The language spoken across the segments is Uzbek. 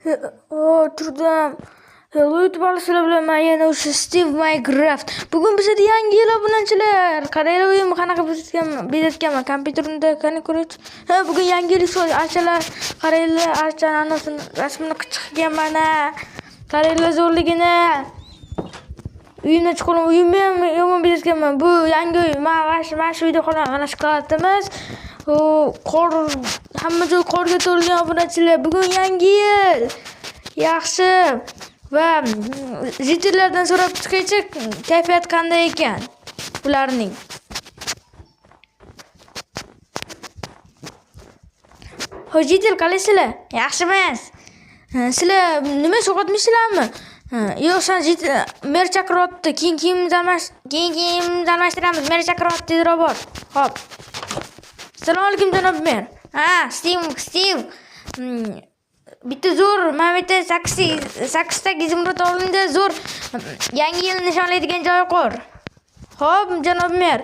O, turdim. Hello YouTube sizlar bilan men yana o'sha Steve Minecraft. Bugun bizda yangi yil obunachilar. Qaranglar, uyimni qanaqa bezatganman. Kompyuterimda qani ko'raychi. Ha, bugun yangi yil so'z archalar. Qaranglar, archani anasini rasmini chiqgan mana. Qaranglar zo'rligini. Uyimdan chiqib, uyimni ham yomon bezatganman. Bu yangi uy. Men shu uyda qolaman. Mana shokoladimiz. O, qor, hamma joy qorga to'lgan obunachilar. Bugun yangi yil. Yaxshi. Va jitillardan so'rab chiqaychi, kayfiyat qanday ekan ularning. Xo'sh, jitil qalaysizlar? Yaxshimiz. Sizlar nima sovqotmaysizlarmi? Yo'q, san jitil mer chaqiryapti. Keyin kiyimimizni almashtiramiz. Mer chaqiryapti, tezroq bor. Xo'p. Assalomu alaykum janob mer. Ha, Steve. Bitta zo'r, mana bitta 8 ta izumrud olindi, zo'r yangi yil nishonlaydigan joy qur. Xo'p, janob mer.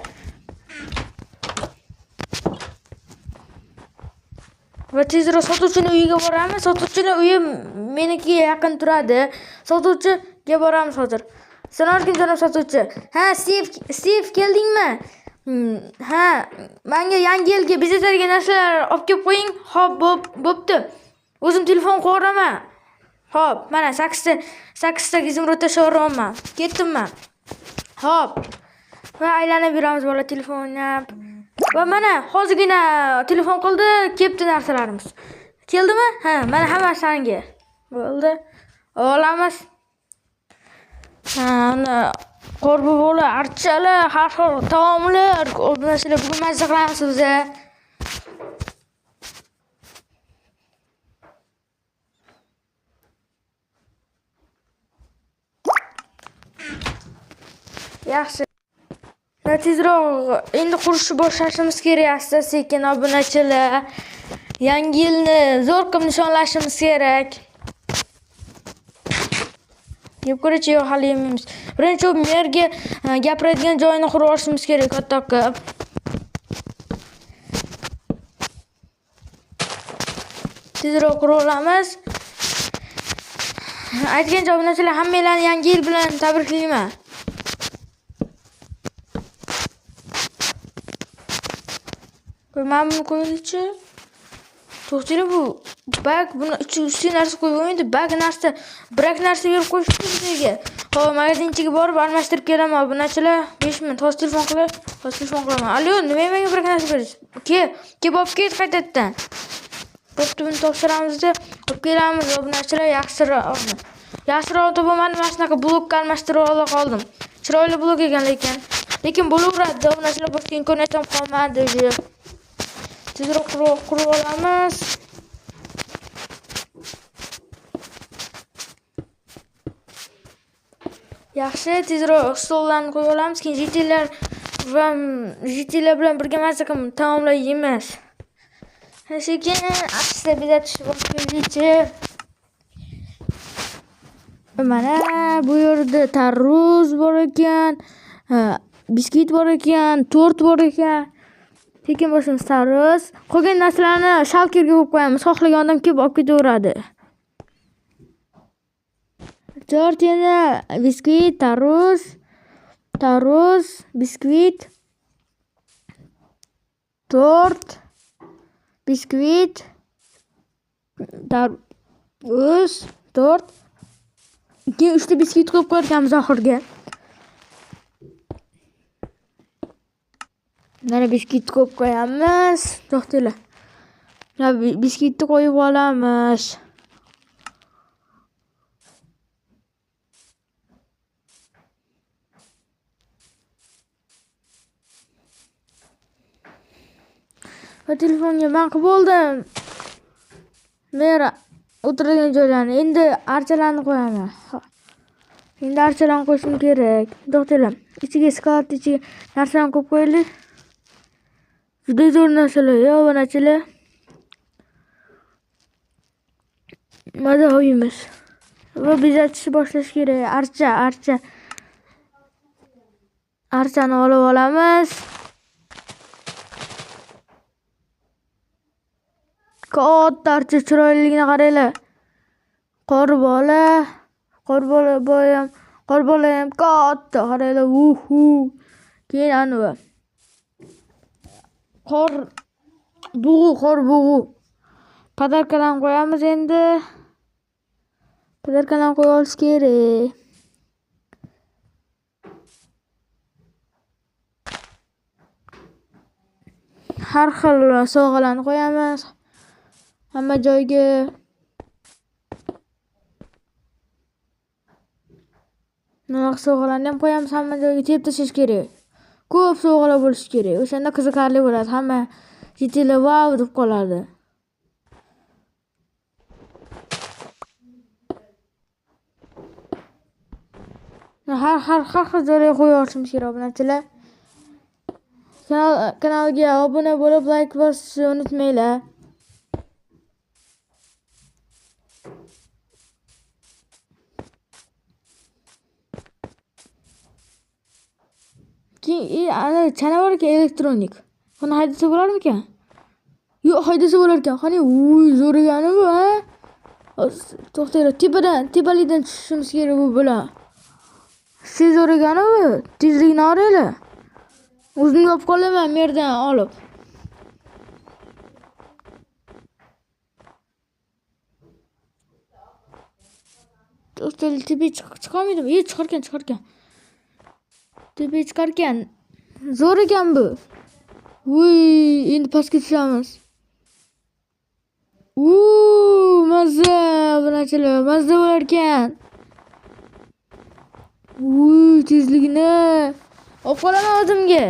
Va tezroq sotuvchining uyiga boramiz. Sotuvchining uyi menikiga yaqin turadi. Sotuvchiga boramiz hozir. Assalomu alaykum janob sotuvchi. Ha, Steve keldingmi? Ha, menga yangi yilga bezatadigan narsalar olib kelib qo'ying. Xo'p, bo'pti. O'zim telefon qo'raman. Xo'p, mana 8 ta izumrud tashlavyapman. Ketdim men. Xo'p. Va aylanib yuramiz bola telefon o'ynab. Va mana hozirgina telefon qildi, kelibdi narsalarimiz. Keldimi? Ha, mana hammasi sanga. Bo'ldi. Olamiz. Ha, ana qorbobolar, archalar, har xil taomlar, narsalar bugun mazza qilamiz biz. Yaxshi. Va tezroq endi qurishni boshlashimiz kerak asta-sekin obunachilar. Yangi yilni zo'r qilib nishonlashimiz kerak. Yeb ko'rachi, yo'q, hali yemaymiz. Birinchi u merga gapiradigan joyini qurib olishimiz kerak katta qilib. Tezroq qurib olamiz. Aytgancha obunachilar, hammanglarni yangi yil bilan tabriklayman. Mana buni qo'yaylikchi. To'xtanglar, bu bag, buni ustiga narsa qo'yib bo'lmaydi. Bag narsa, brak narsa berib qo'yishdi bizga. Xo'p, magazinchiga borib almashtirib kelaman obunachilar. 5 minut hozir telefon qilib, hozir telefon qilaman. Alo, nima menga brak narsa berasiz? Ke, kelib olib ket qaytadan. Bo'pti, buni topshiramizda, olib kelamiz obunachilar, yaxshiroqni. Yaxshiroq topolmadim, mana shunaqa blokka almashtirib ola qoldim. Chiroyli blok ekan lekin. Lekin bo'laveradi, obunachilar, boshqa imkoniyatim qolmadi уже. Tezroq qurib olamiz. Yaxshi, tezroq stollarni qo'yib olamiz, keyin jitillar bilan birga mazza qilib taomlar yeymiz. Sekin asta bezatishni boshlaylikchi. Mana bu yerda tarvuz bor ekan, biskvit bor ekan, tort bor ekan. Sekin boshimiz tarvuz. Qolgan narsalarni shalkerga qo'yib qo'yamiz. Xohlagan odam kelib olib ketaveradi. Tort yana, biskvit, tarvuz, tarvuz, biskvit, tort, biskvit, tarvuz, tort. Keyin 3 ta biskvit qo'yib qo'yarkanmiz oxiriga. Mana biskvit qo'yib qo'yamiz. To'xtanglar. Mana biskvitni qo'yib olamiz. Va telefonga men qilib oldim. Mera o'tiradigan joylarni. Endi archalarni qo'yaman. Endi archalarni qo'yishim kerak. To'xtanglar. Ichiga sklad ichiga narsalarni qo'yib qo'yaylik. Juda zo'r narsalar, yo, obunachilar. Maza uyimiz. Va bezatishni boshlash kerak. Archa, archa. Archani olib olamiz. Katta archa chiroyliligini qaranglar. Qorbola, qorbola boyam, qorbola ham katta, qaranglar, uhu. Keyin anavi qor bug'u, qor bug'u. Podarkalarni qo'yamiz endi. Podarkalarni qo'yib olish kerak. Har xil sovg'alarni qo'yamiz hamma joyga. Bunaqa sovg'alarni ham qo'yamiz hamma joyga, tepib tashlash kerak. Ko'p sovg'alar bo'lishi kerak. O'shanda qiziqarli bo'ladi. Hamma jittilar vau deb qoladi. Har xil joyga qo'yib olishimiz kerak obunachilar. Kanalga obuna bo'lib, like bosishni unutmanglar. Keyin ana chana bor ekan, elektronik. Buni haydasa bo'larmikan? Yo'q, haydasa bo'lar ekan. Qani, uy, zo'r ekani bu, ha? To'xtanglar, tepalikdan tushishimiz kerak bu bilan. Siz zo'r ekani bu. Tezlikni oranglar. O'zimga olib qolaman merdan olib. To'xtanglar, tepaga chiqolmaydimi? Yo'q, chiqarkan. Tepaga chiqarkan. Zo'r ekan bu. Uy, endi pastga tushamiz. Uuu, mazza, bunachilar, mazza bo'lar ekan. Uy, tezligini olib qolaman o'zimga.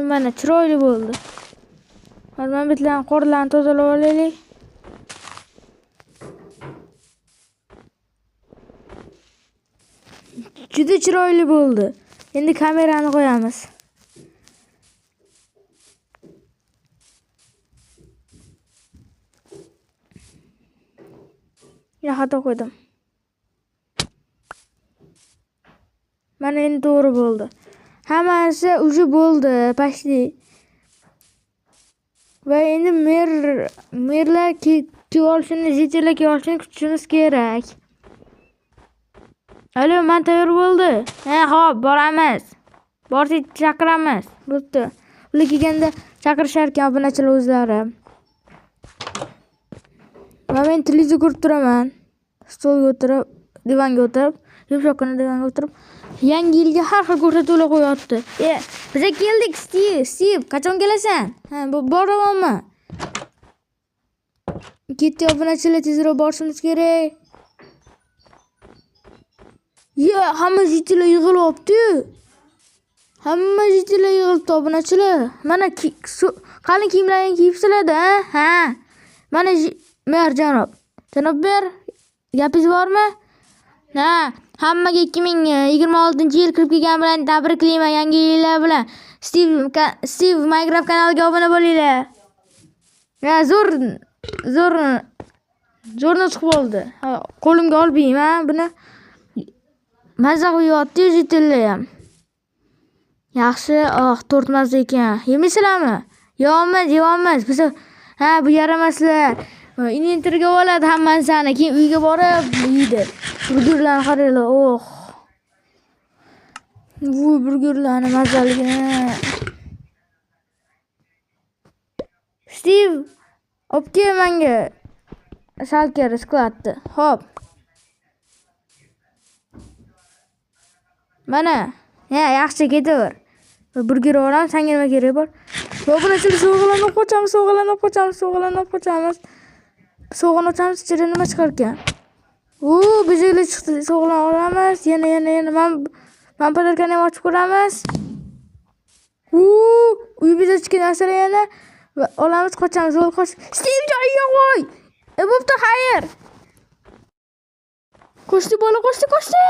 Mana chiroyli bo'ldi. Hozir mana bu yerlarni qorlarni tozalab olaylik. Juda chiroyli bo'ldi. Endi kamerani qo'yamiz. Ya xato qo'ydim. Mana endi to'g'ri bo'ldi. Hammasi уже bo'ldi, почти. Va endi merlar kelib olishini, jitellar kelib olishini kutishimiz kerak. Alo, men tayyor bo'ldi. Ha, xo'p, boramiz. Borsak chaqiramiz. Bo'pti. Ular kelganda chaqirishar ekan obunachilar o'zlari. Va men televizor ko'rib turaman. Stolga o'tirib, divanga o'tirib, yumshoqqina divanga o'tirib, yangi yilga har xil ko'rsatuvlar qo'yapti. Biz keldik, Steve, qachon kelasan? Ha, boramanmi? Ketdi obunachilar, tezroq borishimiz kerak. Ya, hamma jitellar yig'ilyapti. Hamma jitellar yig'ilibdi obunachilar. Mana qalin kiyimlarni kiyibsizlar-da, ha? Mana mer janob. Janob mer, gapingiz bormi? Ha, hammaga 2026-yil kirib kelgan bilan tabriklayman, yangi yillar bilan. Steve Minecraft kanaliga obuna bo'linglar. Ya, zo'r nutq bo'ldi. Ha, qo'limga olib yeyman buni. Mazza qilyapti jitellar ham. Yaxshi, oh, to'rt mazza ekan. Yemaysizlarmi? Yeyamiz. Biz ha, bu yaramaslar. Inventarga oladi hammasini, keyin uyga borib yeydi. Burgerlarni qaranglar, oh. Bu burgerlarni mazaligini. Steve, olib kel menga shalker skladni. Xo'p. Mana, ha, yaxshi ketaver. Burger olamiz, senga nima kerak bor? Va buni ichida sovg'alarni olib qochamiz, sovg'alarni olib qochamiz, sovg'alarni olib qochamiz. Sovg'ani ochamiz, ichida nima chiqar ekan? U, bezaklar chiqdi. Sovg'alarni olamiz. Yana, yana, yana. Man podarkani ham ochib ko'ramiz. U, uy bezak chiqqan narsalar yana. Va olamiz, qochamiz, yo'l qoch. Steve joyiga qo'y. Bo'pti, xayr. Qo'shdi bola, qo'shdi, qo'shdi.